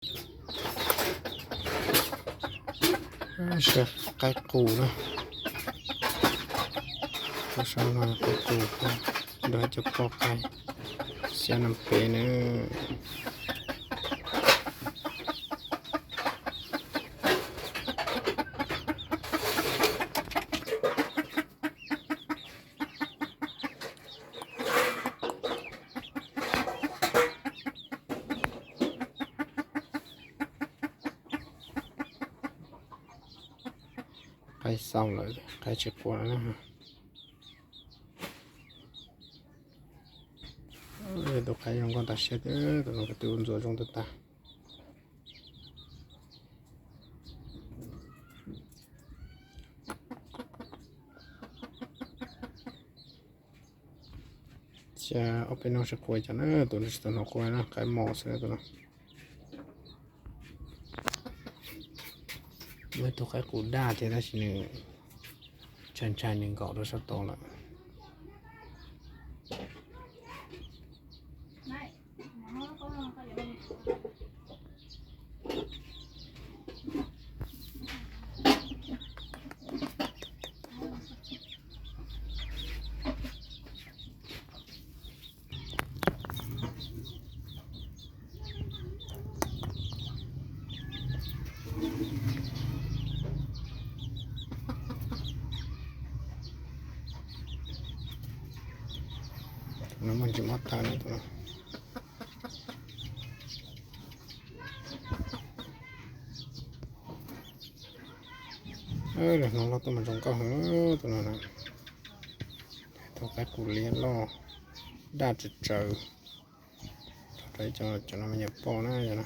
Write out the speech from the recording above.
Saib qaib qus na. Tus saum no qaib qus, nrog cov poj qaib, xyab nam pem na. Qaib xaus lawm, qaib tsis quav lawm. Tus qaib zoo nkauj tas siab, tus no kuv twb ua ntxuav zoo tag tag. Cia ob peb hnub tsis quav cov na, tus no tsis tau hnov quaj na, qaib mos xwb na tus no. Muaj ib tug qaib qus daj thiab tab sis nws ntshai ntshai nws nkaum rau sab tod lawm. Tus no muaj ntsis mob tawv na tus no. Lawv hnov loj tuaj mas zoo nkauj heev tus no na. Tus qaib qus liab loj daj tsawv tsawv. Rau ib co cov no me nyuam poj na yom.